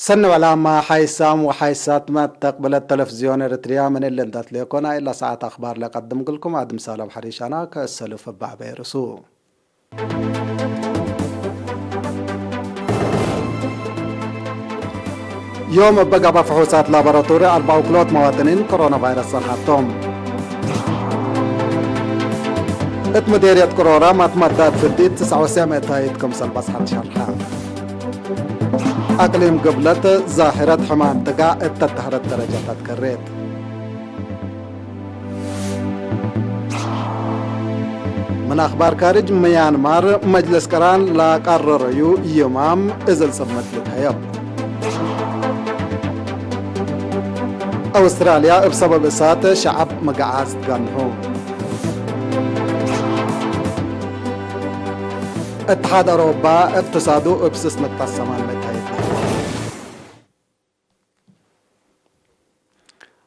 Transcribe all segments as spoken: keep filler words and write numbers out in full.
ተን ወዕላማ ሓይሳም ወሓይሳት መተቅብለት ተለፍዝዮን ኤረትርያ ምን እሊ እንተ ትሌኮና፣ እለ ሰዓት አክባር ለቀድም እግልኩም አድም ሳሎም ሐሪሻና ከእሰልፍ እበ ዐበይ ርእሱ። ዮም እበ ገብአ ፍሑሳት ላቦራቶሪ አርበዕ ውክሎት መዋጥኒን ኮሮና ቫይረስ ጸንሐቶም። እት ምዴርየት ቅሮራ መትመዳት ፍዲት ትስዐ ወሰዕ ምእታይት ክምሰል በጽሐት ሸርሐ። አቅሊም ግብለት ዛህረት ሕማም ጥጋዕ እተ ተህረት ደረጃታት ከሬት። ምን አክባር ካርጅ፣ ምያንማር መጅልስ ቅራን ለቀረረዩ ይማም እዝል ጽመት ልትሀየብ። አውስትራልያ እብ ሰበብ እሳት ሸዐብ መገዓዝ ትጋንሑ። እትሓድ አውሮፓ እቅትሳዱ እብ ስስ ንቅጠት ሰማን መታየት።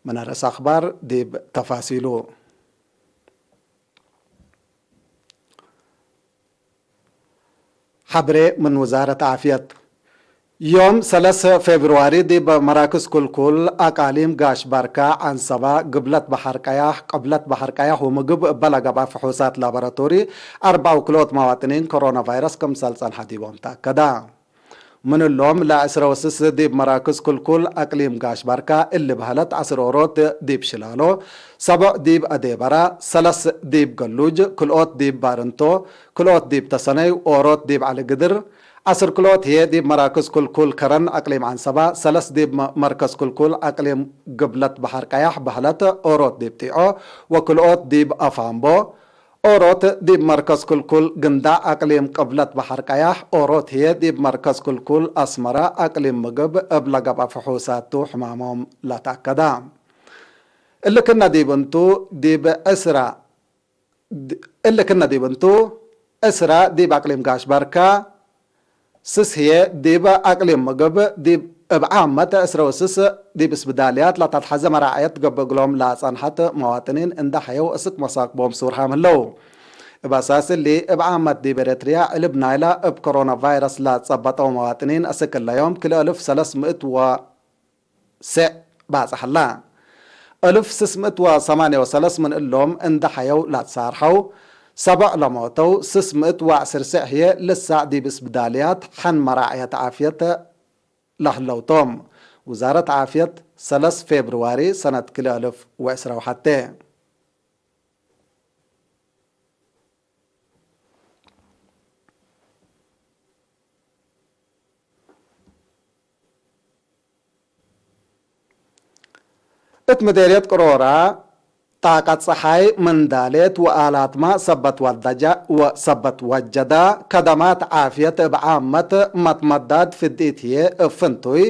ምን አርእስ አክባር ዲብ ተፋሲሉ። ሐብሬ ምን ውዛረት ዓፍየት። ዮም ሰለስ ፌብርዋሪ ዲብ መራክዝ ክልኩል አቃሊም ጋሽ ባርካ፣ ዐንሰባ፣ ግብለት በሐር ቀያሕ፣ ቅብለት በሐር ቀያሕ ወምግብ እበ ለገብአ ፍሑሳት ላቦራቶሪ አርበዕ ውክሎት መዋጥኒን ኮሮና ቫይረስ ክምሰል ጸንሐ ዲቦም ተአከደ። ምን እሎም ለዐስረ ወስስ ዲብ መራክዝ ክልኩል አቅሊም ጋሽ ባርካ እሊ በህለት ዐስር ኦሮት ዲብ ሽላሎ፣ ሰቦዕ ዲብ አዴበራ፣ ሰለስ ዲብ ገሉጅ፣ ክልኦት ዲብ ባርንቶ፣ ክልኦት ዲብ ተሰነይ፣ ኦሮት ዲብ ዐሊ ግድር፣ ዐስር ክልኦት ህዬ ዲብ መራክዝ ክልኩል ከረን አቅሊም ዐንሰባ፣ ሰለስ ዲብ መ-፣ መርከዝ ክልኩል አቅሊም ግብለት በሐር ቀያሕ በህለት፣ ኦሮት ዲብ ጢዖ ወክልኦት ዲብ አፋምቦ፣ ኦሮት ዲብ መርከዝ ክልኩል ግንዳዕ አቅሊም ቅብለት በሐር ቀያሕ፣ ኦሮት ህዬ ዲብ መርከዝ ክልኩል አስመረ አቅሊም ምግብ እብ ለገብአ ፍሑሳት ቱ ሕማሞም ለተአከደ። እሊ ክነ ዲብ እንቱ፣ ዲብ ዕስራ፣ እሊ ክነ ዲብ እንቱ፣ ዕስራ ዲብ አቅሊም ጋሽ ባርካ፣ ስስ ህዬ ዲብ አቅሊም ምግብ ዲብ እብ ዓመት ዕስረ ወስስ ዲብ እስብዳልያት ለተትሐዘ መራዕየት ትገብእ እግሎም ለጸንሐት መዋጥኒን እንደ ሐየው እስክ መሳክቦም ሱርሃም ህለው። እብ አሳስ እሊ፣ እብ ዓመት ዲብ ኤረትርያ ዕልብ ናይላ እብ ኮሮና ቫይረስ ለጸበጠው መዋጥኒን እስክ እለ ዮም ክልኤ እልፍ ሰለስ ምእት ወ ሰዕ ባጽሐላ። እልፍ ስስ ምእት ወሰማንየ ወሰለስ ምን እሎም እንደ ሐየው ለትሳርሐው፣ ሰቦዕ ለሞተው፣ ስስ ምእት ወዐስር ሰዕ ህዬ ልሳዕ ዲብ እስብዳልያት ሐን መራዕየት ዓፍየት ለህለው ቶም። ውዛረት ዓፍየት ሰለስ ፌብርዋሪ ሰነት ክልኤ እልፍ ወዕስራ ወሐቴ። እት ምዴርየት ቅሮራ፣ ጣቀት ጸሓይ ምን ዳሌት ወአላት ማእ ሰበት ወደጃ-፣ ወሰበት ወጀዳ፣ ከደማት ዓፍየት እብ ዓመት መትመዳድ ፍዲት ህዬ እብ ፍንቱይ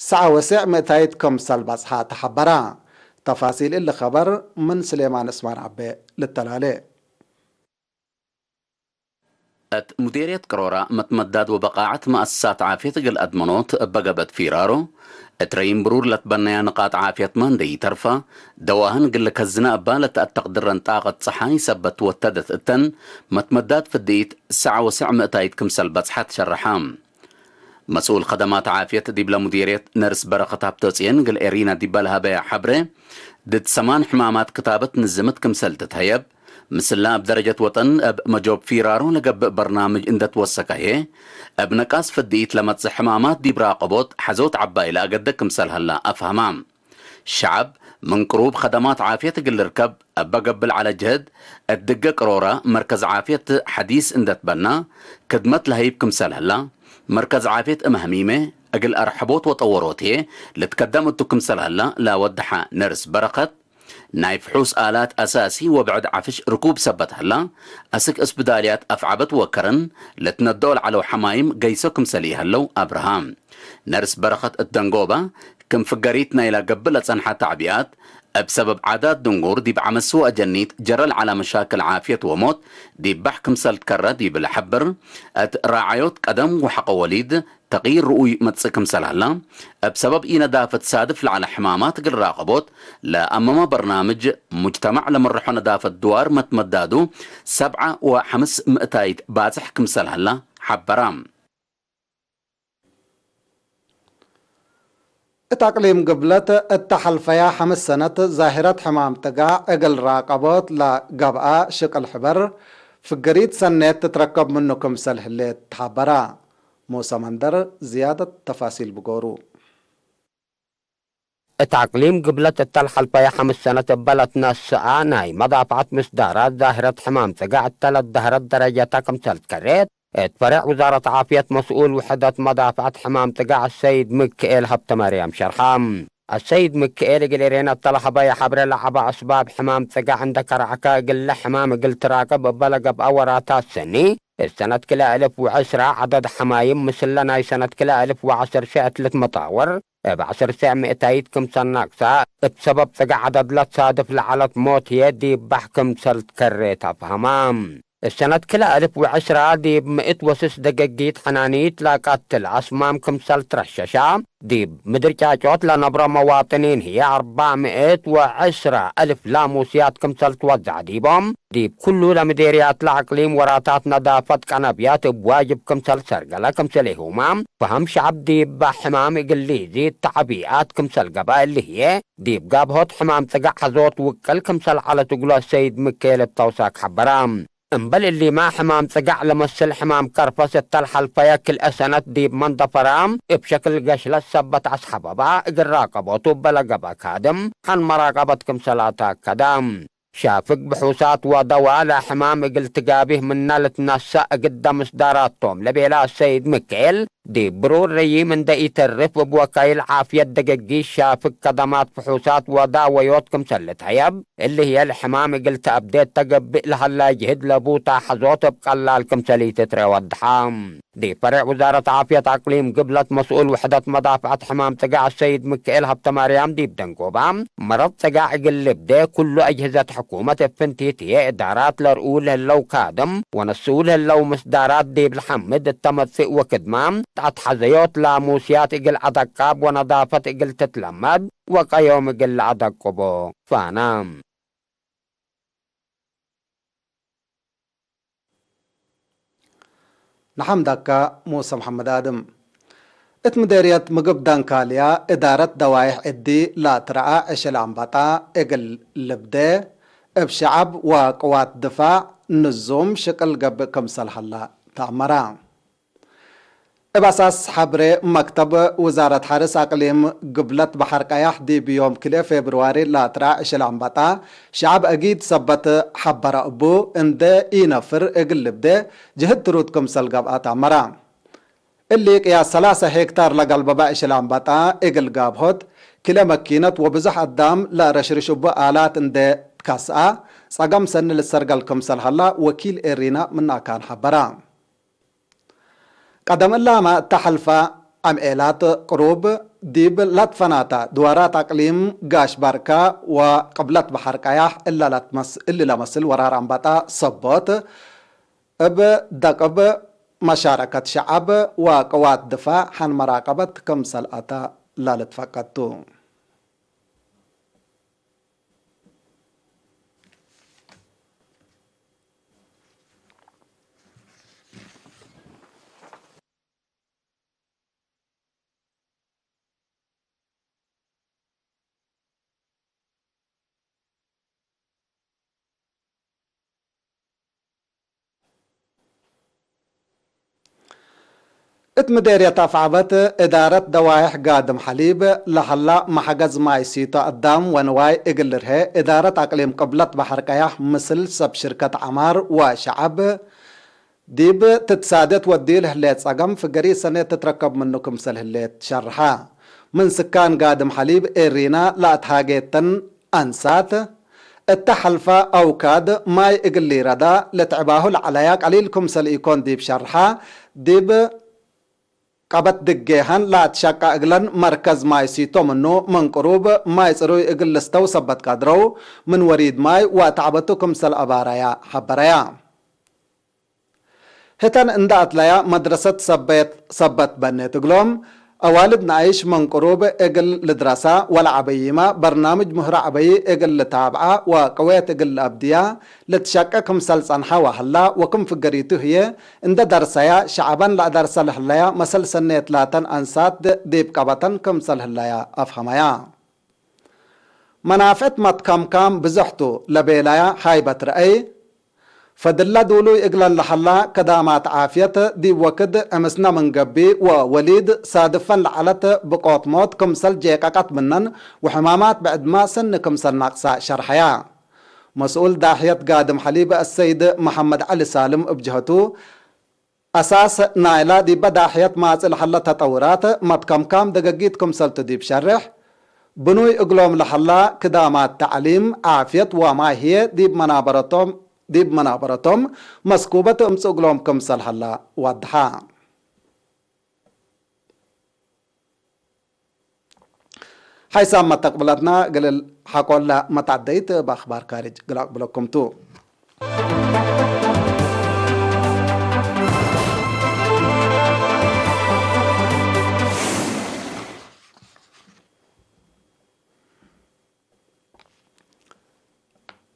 ሰዓ ወሰዕ ምእታይት ክምሰል በጽሐ ተሐበራ። ተፋሲል እሊ ኸበር ምን ስሌማን እስማን ዐቤ ልተላሌ። እት ሙዴርየት ቅሮራ መትመዳድ ወበቃዐት መአሰሳት ዓፍየት እግል አድመኖት እበ ገብአት ፊራሮ፣ እት ረይም ብሩር ለትበነያ ንቃጥ ዓፍየትመ እንዴ ኢተርፋ፣ ደዋህን እግል ልከዝነ እባ ለተአተቅድረን ጣቀት ጸሓይ ሰበት ወተደት እተን፣ መትመዳድ ፍድኢት ሰዓ ወሰዕ ምእታይት ክምሰል በጽሐት ሸረሐ። መስኡል ከደማት ዓፍየት ዲብለ ሙዲርየት ነርስ በረኸት ሀብተጽየን እግል ኤሪና ዲበ ለሀበየ ሐብሬ፣ ድድ ሰማን ሕማማት ክታበት ንዝምት ክምሰል ትትሀየብ፣ ምስላ እብ ደረጀት ወጠን እብ መጆብ ፊራሮ ለገብእ በርናምጅ እንደ ትወሰከ ህዬ፣ እብ ነቃስ ፍድኢት ለመጽእ ሕማማት ዲብ ራቀቦት ሐዞት ዐባይ ለአገደ ክምሰል ሀላ አፍሀማ። ሸዐብ ምን ቅሩብ ከደማት ዓፍየት እግል ልርከብ እበ ገብእ ለዐለ ጀህድ፣ እት ድገ ቅሮረ መርከዝ ዓፍየት ሐዲስ እንዴ ትበና፣ ክድመት ለሀይብ ክምሰል ሀላ፣ መርከዝ ዓፍየት እም ህሚሜ እግል አርሐቦት ወጠወሮት ህዬ ልትከደም እቱ ክምሰል ሀላ ለአወደሐ ነርስ በረከት፣ ናይ ፍሑስ አላት አሳሲ ወብዕድ ዐፍሽ ርኩብ ሰበት ሀላ፣ አስክ እስብዳልያት አፍዐበት ወከረን ልትነደኦ ለዐለው ሐማይም ገይሶ ክምሰል ኢሀለው አብርሃ። ነርስ በረኸት እት ደንጎበ፣ ክም ፍገሪት ናይላ ገብእ ለጸንሐ ተዕቢኣት፣ እብ ሰበብ ዓዳት ድንጉር ዲብ ዐመሱ ወአጀኒት ጀረ ለዐለ መሻክል ዓፍየት ወሞት ዲብ ባሕ ክምሰል ትከረ ዲብ ለሐብር፣ እት ራዓዮት ቀደም ወሐቆ ወሊድ ተቅይር ርኡይ መጽእ ክምሰል ሀላ፣ እብ ሰበብ ኢነዳፈት ሳድፍ ለዐለ ሕማማት እግል ራቀቦት ለአመመ በርናምጅ፣ ሙጅተማዕ ለመርሖ ነዳፈት ድዋር መትመዳዱ ሰብዐ ወሐምስ ምእታይት ባጽሕ ክምሰል ሀላ ሐበራ። እት አቅሊም ግብለት እተ ሐልፈያ ሐምስ ሰነት ዛሂረት ሕማም ጥጋዕ እግል ራቀቦት ለገብአ ሽቅል ሕበር ፍግሪት ሰኔት ትትረከብ ምኑ ክምሰል ህሌት ተሐበረ። ሙሰ መንደር ዝያደት ተፋሲል ብጎሩ። እት አቅሊም ግብለት እተ ለሐልፈየ ሐምስ ሰነት እበ ለትነስአ ናይ መዳፍዐት ምስዳራት ዛህረት ሕማም ጽጋዕ እተ ለደሀረት ደረጀተ ክምሰል ትከሬት፣ እት ፈሬዕ ውዛረት ዓፍየት መስኡል ውሕደት መዳፍዐት ሕማም ጽጋዕ ሰይድ ምክኤል ሀብተማርያም ሸርሐ። አሰይድ ምክኤል እግል ኤሬና እተ ለሀበየ ሐብሬ ለዐበ አስባብ ሕማም ጽጋዕ እንደ ከረዐከ እግለ ሕማም እግል ትራቅብ እበ ለገብአ ወራታት ሰኒ፣ እት ሰነት ክልኤ እልፍ ወዐስራ ዐደድ ሐማይም ምስለ ናይ ሰነት ክልኤ እልፍ ወዐስር ሸዕ እት ልትመጣወር፣ እብ ዐስር ሸዕ ምእታይት ክምሰል ናቅሳ፣ እብ ሰበብ ጽጋዕ ዐደድ ለትሳድፍ ለዐለት ሞት ህዬ ዲብ ባሕ ክምሰል ትከሬት አፍሀማ። እት ሰነት ክልኤ እልፍ ወዐስራ ዲብ ምእት ወስስ ደገጊት ሐናንይት ለቀትል አስማም ክምሰል ትረሸሻ፣ ዲብ ምድር ጫጮት ለነብሮ መዋጥኒን ህዬ አርበዕ ምእት ወዐስራ እልፍ ላሙስያት ክምሰል ትወዘዕ ዲቦም፣ ዲብ ኩሉ ለምዴርያት ለአቅሊም ወራታት ነዳፈት ቀነብያት እብ ዋጅብ ክምሰል ሰርገለ ክምሰሌሁመ፣ ፈሀም ሸዐብ ዲብ ሕማም እግል ሊዚድ ተዕቢኣት ክምሰል ገብአ እሊ ህዬ፣ ዲብ ጋብሆት ሕማም ጽጋዕ ሐዞት ውቅል ክምሰል ዐለት እግሉ አሰይድ ምኬል እብ ተውሳክ ሐበረ። እምበል እሊመ፣ ሕማም ጽጋዕ ለመስል ሕማም ከርፈስ እተ ለሐልፈየ ክልኤ ሰነት ዲብ መንደፈረ እብ ሸክል ገሽለት ሰበት አስሐበበ፣ እግል ራቀቦቱ እበ ለገብአ ካድም ሐን መራቀበት ክምሰል አተአከደ። ሻፍግ ብሑሳት ወደዋ ለሕማም እግል ትጋብህ ምነ ልትነሰእ ግደ ምስዳራት ቶም ለቤለ አሰይድ ምክኤል፣ ዲብ ብሩር ረዪም እንደ ኢተርፍ እብ ወካይል ዓፍየት ደገጊት ሻፍግ ከደማት ፍሑሳት ወዳወዮት ክምሰል ልትሀየብ፣ እሊ ህዬ ለሕማም እግል ተአብዴት ተገብእ ለሀላ ጅህድ ለቡታ ሐዞት እብ ቀላል ክምሰል ኢትትረኤ ወድሐ። ዲብ ፈሬዕ ውዛረት ዓፍየት አቅሊም ግብለት መስኡል ውሕደት መዳፍዐት ሕማም ጽጋዕ ሰይድ ምክኤል ሀብተማርያም ዲብ ደንጎባ፣ መረድ ጽጋዕ እግል ልብዴ ኩሉ አጅህዘት ሕኩመት እብ ፍንቲት ህዬ እዳራት ለርኡ ለህለው ካድም ወነስኡ ለህለው ምስዳራት ዲብ ለሐምድ እተ መጽእ ወክድማ ተአትሐዘዮት ላሙስያት እግል አደቃብ ወነዳፈት እግል ትትለመድ ወቀዮም እግል ለአደቅቦ ፋና። ነሐምደከ ሙሰ መሐመድ አድም። እት ምዴርየት ምግብ ደንካልያ እዳረት ደዋይሕ እዲ ለአትረአ ዕሽል አንበጣ እግል ልብዴ፣ እብ ሸዐብ ወቅዋት ድፋዕ ንዙም ሽቅል ገብእ ክምሰል ሀላ ተአመረ። እብ አሳስ ሐብሬ መክተብ ውዛረት ሐርስ አቅሊም ግብለት በሐር ቀያሕ ዲብ ዮም ክልኤ ፌብርዋሪ ለአትረአ ዕሽል አንበጣ ሸዐብ አጊድ ሰበት ሐበረ እቡ እንዴ ኢነፍር እግል ልብዴ ጅህድ ትሩድ ክምሰል ገብአ ተአመረ። እሊ ቅያስ ሰላሰ ሄክታር ለገልበበ ዕሽል አንበጣ እግል ጋብሆት ክልኤ መኪነት ወብዞሕ አዳም ለአረሽርሽ እቡ አላት እንዴ ትከስአ ጸገም ሰኒ ልትሰርገል ክምሰል ሀላ ወኪል ኤሪና ምን አካን ሐበረ። ቀደም እላመ እተ ሐልፈ አምዔላት ቅሩብ ዲብ ለትፈናተ ድዋራት አቅሊም ጋሽ ባርካ ወቅብለት በሐር ቀያሕ እለ ለትመስ-፣ እሊ ለመስል ወራር አንበጣ ሰቦት እብ ደቅብ መሻረከት ሸዐብ ወቅዋት ድፋዕ ሐን መራቀበት ክምሰል አተ ለልትፈቀድ ቱ። እት ምዴርየት አፍዐበት እዳረት ደዋይሕ ጋድም ሐሊብ ለሀላ መሐገዝ ማይ ሲቶ አዳም ወንዋይ እግል ልርሄ፣ እዳረት አቅሊም ቅብለት በሐር ቀያሕ ምስል ሰብ ሽርከት ዐማር ወሸዐብ ዲብ ትትሳዴት ወዲል ህሌት ጸገም ፍገሪ ሰኔት ትትረከብ ምኑ ክምሰል ህሌት ሸርሐ። ምን ስካን ጋድም ሐሊብ ኤሪና ለአትሃጌተን አንሳት፣ እተ ሐልፈ አውካድ ማይ እግል ሊረዳ ለትዕባሁ ለዐለያ ቀሊል ክምሰል ኢኮን ዲብ ሸርሐ፣ ዲብ ቀበት ድጌሀን ለአትሸቀ እግለን መርከዝ ማይ ሲቶ ምኑ ምን ቅሩብ ማይ ጽሩይ እግል ልስተው ሰበት ቀድረው፣ ምን ወሪድ ማይ ወአትዐበቱ ክምሰል አባረያ ሐበረያ። ህተን እንደ አትለያ መድረሰት ሰበት፣ ሰበት በኔት እግሎም፣ አዋልድ ነአይሽ ምን ቅሩብ እግል ልድረሳ ወለዐበይመ በርናምጅ ምህሮ ዐበይ እግል ልታብዐ ወቅዌት እግል ለአብድያ ልትሸቄ ክምሰል ጸንሐ ወሀላ ወክም ፍገሪቱ ህዬ እንዴ ደርሰያ ሸዐበን ለአደርሰ ለህለያ መሰል ሰኔት ላተን አንሳት ዲብ ቀበተን ክምሰል ህለያ አፍሀመያ። መናፍዕት መትከምካም ብዞሕ ቱ ለቤላያ ሃይበት ረአይ፣ ፈድለ ዱሉይ እግለን ለሀላ ከዳማት ዓፍየት ዲብ ወክድ ዕምስነ ምን ገብእ ወወሊድ ሳድፈን ለዐለት ብቆት ሞት ክምሰል ጄቀቀት ምነን ወሕማማት ብዕድመ ስኒ ክምሰል ናቅሳ ሸርሐያ። መስኡል ዳሕየት ጋድም ሐሊብ አሰይድ መሐመድ ዐሊ ሳልም እብ ጀህቱ፣ አሳስ ናይላ ዲበ ዳሕየት ማጽእ ለሀለ ተጠውራት መትከምካም ደገጊት ክምሰልቱ ዲብ ሸርሕ፣ ብኑይ እግሎም ለሀላ ክዳማት ተዕሊም፣ ዓፍየት ወማይ ህዬ ዲብ መናበረቶም፣ ዲብ መናበረቶም መስኩበት እምጽእ እግሎም ክምሰል ሀላ ወድሐ። ሐይሳም መተቅብለትና እግል ሐቆለ መትዐደይት እብ አክባር ካርጅ እግል አቅብለኩም ቱ።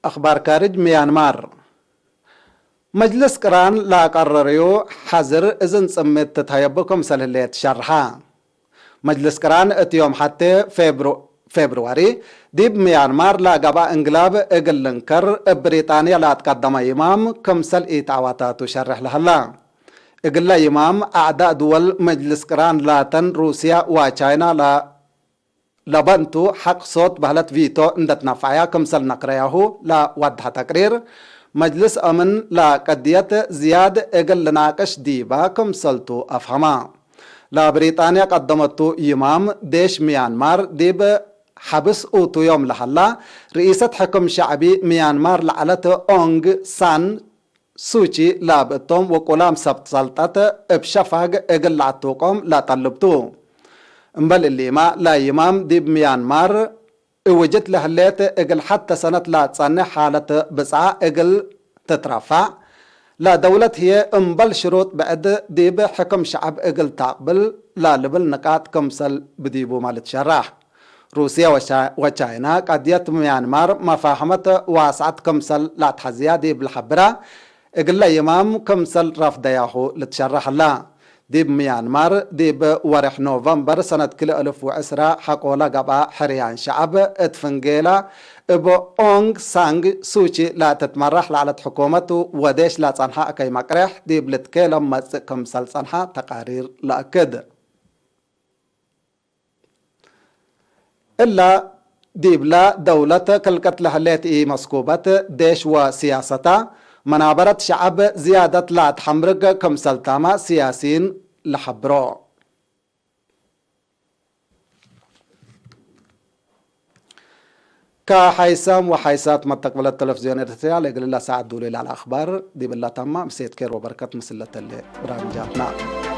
አክባር ካርጅ ምያንማር። መጅልስ ቅራን ለአቀረረዩ ሐዝር እዝን ጽምት ትትሀየቡ ክምሰል ህሌት ሸርሐ። መጅልስ ቅራን እት ዮም ሐቴ ፌብሩ-፣ ፌብርዋሪ ዲብ ምያንማር ለገብአ እንግላብ እግል ልንከር እብ ብሪጣንያ ለአትቀደመ ይማም ክምሰል ኢተዐወተ ቱ ሸርሕ ለሀላ። እግለ ይማም አዕዳእ ድወል መጅልስ ቅራን ላተን ሩስያ ወቻይና ለ-፣ ለበንቱ ሐቅ ሶት በህለት ቪቶ እንደ ትነፈዐያ ክምሰል ነቅረያሁ ለወድሐ ተቅሪር፣ መጅልስ አምን ለቀድየት ዝያድ እግል ልናቅሽ ዲባ ክምሰልቱ አፍሀማ። ለብሪጣንያ ቀደመቱ ይማም ዴሽ ምያንማር ዲብ ሐብስ ኡቱ ዮም ለሀላ፣ ርኢሰት ሕክም ሸዕቢ ምያንማር ለዐለት ኦንግ ሳን ሱቺ ላብ እቶም ወቁላም ሰብት ሰልጠት እብ ሸፋግ እግል ለአትውቆም ለጠልብ ቱ። እምበል እሊመ፣ ለይማም ዲብ ምያንማር እውጅት ለህሌት እግል ሐተ ሰነት ለጸኔ ሓለት ብጽዓ እግል ትትረፈዕ፣ ለደውለት ህዬ እምበል ሽሩጥ ብዕድ ዲብ ሕክም ሸዐብ እግል ተቅብል ለልብል ንቃጥ ክምሰል ብዲቡመ ልትሸረሕ። ሩስየ ወቻ-፣ ወቻይና ቀድየት ምያንማር መፋህመት ዋስዐት ክምሰል ለአትሐዝያ ዲብ ለሐብራ፣ እግለ ይማም ክምሰል ረፍደያሁ ልትሸረሕ ህላ። ዲብ ምያንማር፣ ዲብ ወሬሕ ኖቨምበር ሰነት ክልኤ እልፍ ወዕስራ ሐቆለ ገብአ ሕርያን ሸዐብ እት ፍንጌላ፣ እብ ኦንግ ሳንግ ሱቺ ለትትመራሕ ለዐለት ሕኩመት ወዴሽ ለጸንሐ አከይ መቅሬሕ ዲብ ልትኬለም መጽእ ክምሰል ጸንሐ ተቃሪር ለአክድ። እላ ዲብላ ደውለት ክልቀት ለህሌት ኢመስኩበት፣ ዴሽ ወስያሰታ፣ መናበረት ሸዐብ ዝያደት ለአትሐምርግ ክምሰልታመ ስያሲይን ለሐብሮ። ከሐይሳም ወሐይሳት መተቅብለት ተለፍዝዮን ኤረትርያ ለእግልላ ሰዓት ዱሌ ለዐለ አክባር ዲብላ ተማም። እሴት ኬር ወበረከት ምስለ ተሌ ብራምጃትና።